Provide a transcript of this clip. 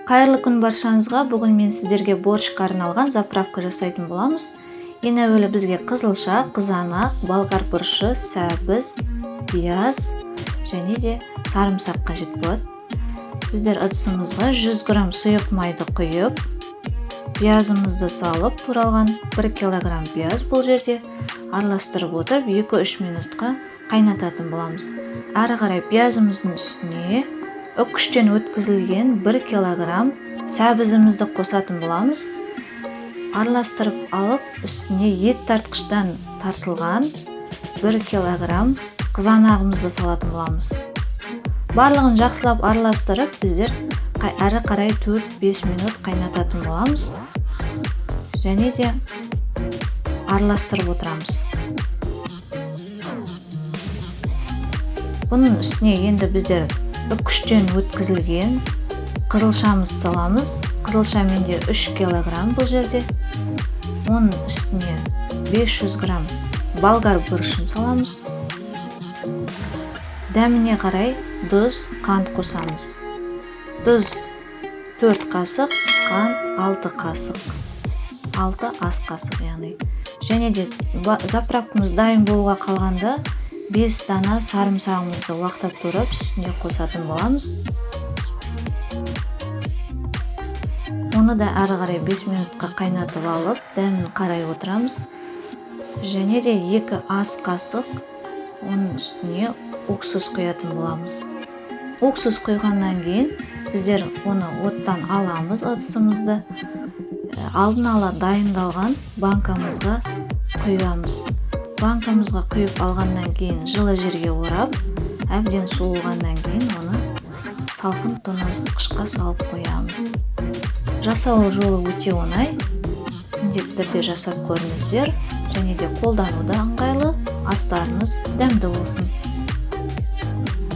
Қайырлы күн баршаңызға. Бүгін мен сіздерге борщқа арналған заправка жасайтын боламыз. Ең әуелі бізге қызылша, қызанақ, болгар бұрышы, сәбіз, пияз және де сарымсақ қажет болады. Біздер ыдысымызға 100 грамм сұйық майды құйып, пиязымызды салып, туралған 1 килограмм пияз бұл жерде араластырып отырып 2-3 минутқа қайнататын боламыз. Әрі қарай пиязымыздың үстіне үккіштен өткізілген 1 килограмм сәбізімізді қосатын боламыз. Араластырып алып, үстіне ет тартқыштан тартылған 1 килограмм қызанағымызды салатын боламыз. Барлығын жақсылап араластырып, біздер әрі қарай 4-5 минут қайнататын боламыз. Және де араластырып отырамыз. Бұның үстіне енді біздер үккіштен өткізілген қызылшамызды саламыз. Қызылша менде 3 килограмм бұл жерде. Оның үстіне 500 грамм болгар бұрышын саламыз. Дәміне қарай тұз, қант қосамыз. Тұз 4 қасық, қант 6 қасық. 6 ас қасық яғни. Және де заправкамыз дайын болуға қалғанда 5 дана сарымсағымызды уақтап турап үстіне қосатын боламыз. Оны да әрі қарай 5 минутқа қайнатып алып, дәмін қарай отырамыз. Және де 2 ас қасық оның үстіне уксус құятын боламыз. Уксус құйғаннан кейін біздер оны оттан аламыз ыдысымызды. Алдын ала дайындалған банкамызға құямыз. Банкамызға құйып алғаннан кейін жылы жерге орап, әбден суығаннан кейін оны салқын тоңазытқышқа салып қоямыз. Жасалу жолы өте оңай. Міндетті түрде жасап көріңіздер. Және де қолдануда ыңғайлы. Астарыңыз дәмді болсын.